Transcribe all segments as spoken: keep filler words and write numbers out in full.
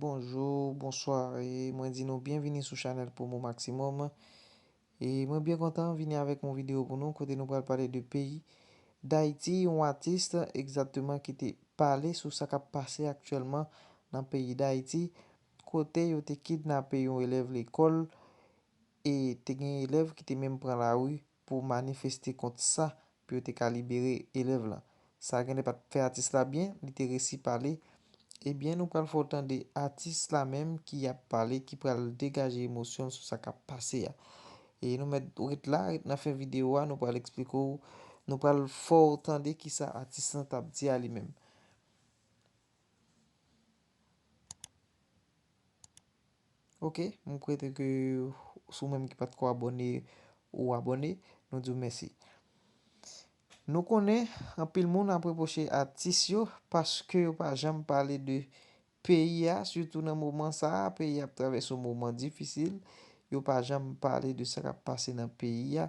Bonjou, bonswa, e mwen di nou byenvini sou chanèl Promo Maximum. E mwen byen kontan vini avèk yon videyo pou nou, kote nou pral pale de peyi Dayiti, yon atis egzakteman ki te pale sou sa k ap pase aktyèlman nan peyi Dayiti, kote yo te kidnape yon elèv lekòl, e te gen elèv ki te menm pran lari pou manifeste kont sa, pou yo te ka libere elèv lan. Sa genlè pa t fè atis la byen, li te resi pale. Ebyen, nou pral fè w tande atis la menm ki ap pale, ki pral degaje emosyon l sou sa k ap pase a. E nou mèt ret la, ret nan fen videyo a, nou pral eksplike w, nou pral fè w tande kisa atis lan t ap di a li menm. Ok, m kwete ke si w menm ki pa t ko abòne, ou abòne, nou di w mèsi. Nou konnen anpil moun ap repwoche atis yo paske yo pa janm pale de peyi a, sitou nan moman sa a, peyi a ap travèse yon moman difisil. Yo pa janm pale de sa k ap pase nan peyi a.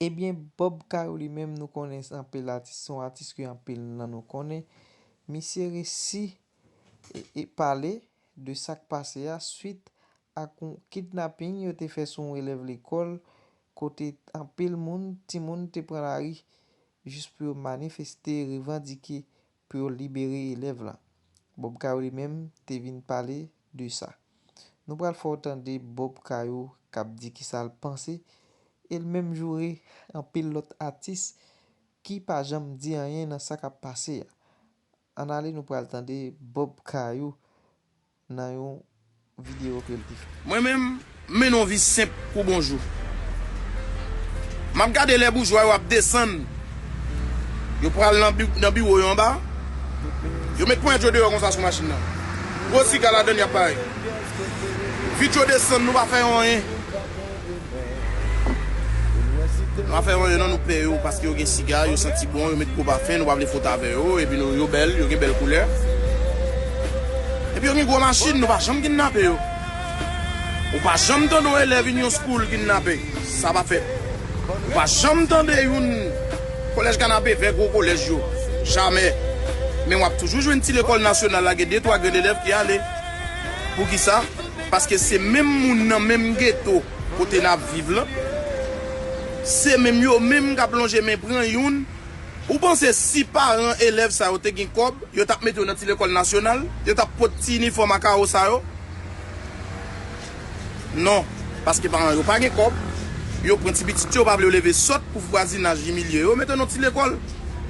Ebyen, Bob Kayou li menm, nou konnen anpil atis, se yon atis ke anpil nan nou konnen. Misye resi e, e pale de sa k pase a swit ak yon kidnaping yo te fè sou yon elèv lekòl, kote anpil moun, timoun te pran lari jis pou yo manifeste, revandike pou yo libere elèv lan. Bob Kayou li menm te vin pale de sa. Nou pral fè w tande Bob Kayou k ap di kisa l panse, e l menm joure anpil lòt atis ki pa janm di anyen nan sa k ap pase a. Ann ale, nou pral tande Bob Kayou nan yon videyo ke l te fè. Mwen menm, m mennen yon vi senp kou bonjou. M ap gade lè boujwa yo ap desann. Yo pral nan bi-, nan biwo yo anba. Yo met ponyèt yo deyò konsa sou machin nan. Gwo siga ladann y ap bay. Vit yo desann, nou pa fè yo anyen. Nou pa fè yo anyen non, nou pè yo paske yo gen siga, yo santi bon, yo met gwo pafen, nou pa vle fwote avè yo, epi nou, yo bèl, yo gen bèl koulè. Epi yo gen gwo machin, nou pa janm kidnape yo. Ou pa janm tande yon elèv Union School kidnape. Sa pa fèt. Ou pa janm tande youn kolèj Kanapevè, gwo kolèj yo. Jamè. Men w ap toujou jwenn ti lekòl nasyonal la, gen de twa grenn elèv ki ale. Poukisa? Paske se menm moun nan menm geto kote n ap viv lan. Se menm yo menm k ap lonje men pran youn. Ou panse si paran elèv sa yo te gen kòb, yo t ap mete yo nan ti lekòl nasyonal, yo t ap pot ti inifòm a kawo sa yo? Non, paske paran yo pa gen kòb, yo pran ti pitit yo, yo pa vle yo leve sòt pou vwazinaj imilye yo, mete yo nan ti lekòl.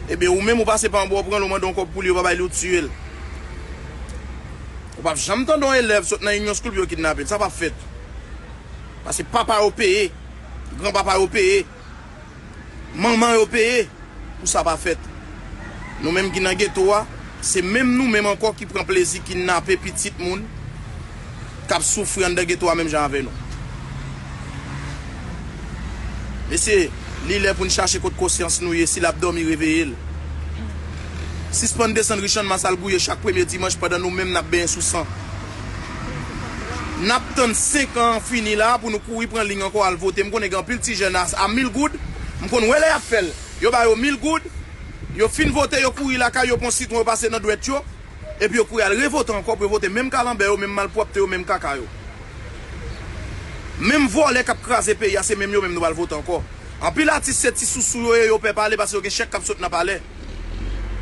Ebyen, ou menm ou pase pa anba, ou pran l, ou mande yon kòb pou li, yo pa bay li, ou tiye l. Ou p ap janm tande yon elèv sot nan Union School pou yo kidnape l, sa p ap fèt. Paske papa yo peye, granpapa yo peye, manman yo peye pou sa pa fèt. Nou menm ki nan geto a, se menm nou menm ankò ki pran plezi kidnape pitit moun k ap soufri anndan geto a menm jan avè nou. Mesye, li lè pou n chache kot konsyans nou ye, si l ap dòmi, reveye l. Sispann desann ri Channmas al gouye chak premye dimanch pandan nou menm n ap benyen sou san. N ap tann senk an fini la pou nou kouri pran liy ankò al vote. M konnen gen anpil ti jèn a, a mil goud, m konn wè lè y ap fè l. Yo ba yo mil goud, yo fin vote, yo kouri lakay yo, pran sitwon, yo pase nan dwèt yo, epi yo kouri al revote ankò pou yo vote menm kalanbè yo, menm malpwòpte yo, menm kaka yo. Menm vòlè k ap kraze peyi a, se menm yo menm nou pral vote ankò. Anpil atis se ti sousou yo ye, yo pè pale paske yo gen chèk k ap sot nan palè.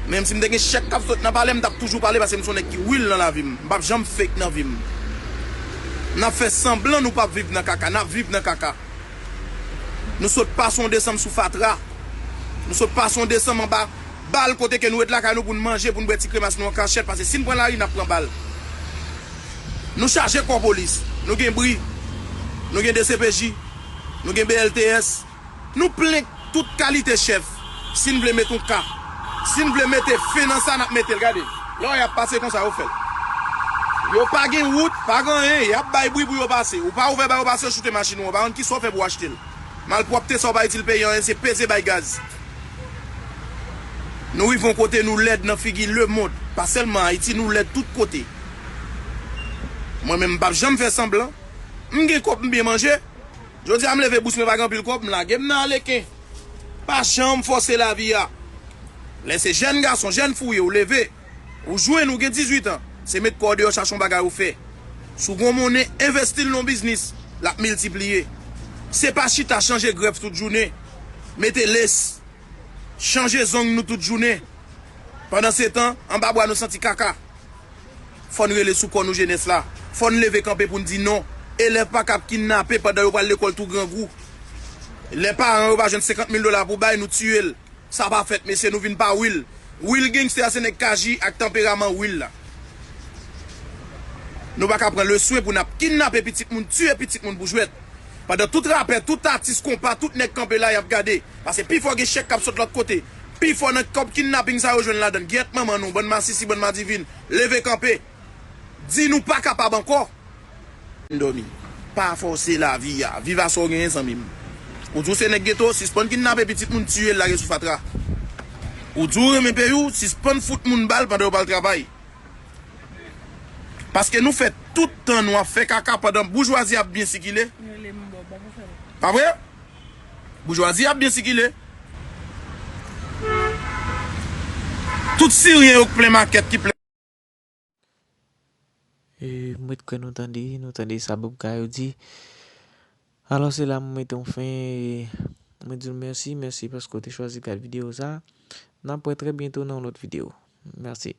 Menm si m te gen chèk k ap sot nan palè, m t ap toujou pale paske m se yon nèg ki real nan lavi m. M p ap janm fake nan vi m. N ap fè sanblan nou p ap viv nan kaka, n ap viv nan kaka. Nou sot pase yon desanm sou fatra. Nou sot pase yon desanm anba bal kote ke nou ret lakay nou pou n manje, pou n bwè ti kremas nou an kachèt, paske si n pran lari, n ap pran bal. Nou chaje kò polis. Nou gen bri. Nou gen D C P J. Nou gen B L T S. Nou plen tout kalite chèf. Si n vle met yon ka. Si n vle mete fen nan sa, n ap mete l. Gade. Lè w y ap pase konsa, yo fè l. Yo pa gen wout, pa gen anyen. Y ap bay bri pou yo pase. Ou pa ouvè ba yo pase, yo choute machin ou an. Pa konn kisa w fè pou w achte l. Malpwòpte sa w pa itil peyi anyen, se peze bay gaz. Nou rive yon kote, nou lèd nan figi lemonn. Pa sèlman Ayiti, nou lèd tout kote. Mwen menm, m p ap janm fè sanblan. M gen kòb, m byen manje. Jodi a, m leve bous mwen pa gen anpil kòb, m lage m nan aleken. Pa janm fòse lavi a. Lè se jèn gason, jèn fi w ye, ou leve, ou jwenn, ou gen dizuit an. Se met kò w deyò chache yon bagay ou fè. Si w gen yon monnen, envesti l nan yon biznis, l ap miltipliye. Se pa chita chanje grèf tout jounen, mete les, chanje zong nou tout jounen. Pandansetan, anba bwa nou santi kaka. Fò n rele sou kò nou jenès la. Fò n leve kanpe pou n di non. Elèv pa ka ap kidnape pandan yo pral lekòl tou grangou. Lè paran yo pa jwenn senkant mil dola pou bay, nou tiye l. Sa pa fèt, mesye, nou vin pa Will. Will gangster a se nèg Kaji ak tanperaman Will la. Nou pa ka pran leswen pou n ap kidnape pitit moun, tiye pitit moun pou jwèt. Pandan tout rapè, tout atis konpa, tout nèg kanpe la, y ap gade. Paske pifò gen chèk k ap sot lòt kote. Pifò nan kòb kidnaping sa yo jwenn ladan l. Gyèt manman nou, bann masisi, bann madivin. Leve kanpe. Di nou pa kapab ankò. Dòmi. Pa fòse lavi a. Viv a sa w genyen, zanmi m. Ou di w se nèg geto, sispann kidnape pitit moun, tiye l, lage sou fatra. Ou di w renmen peyi w, sispann fout moun bal pandan yo pral travay. Paske nou fè tout tan nou ap fè kaka pandan boujwazi ap byen sikile. Pa vre? Boujwazi ap byen sikile. Tout siryen yo k plen makèt ki plen. E, mwen t kwè nou tande, nou tande sa Bob Gayo di. Alò, se la mwen mete yon fen. E, mwen di nou mèsi, mèsi paske w te chwazi gad videyo sa. N ap wè trè byento nan yon lòt videyo. Mèsi.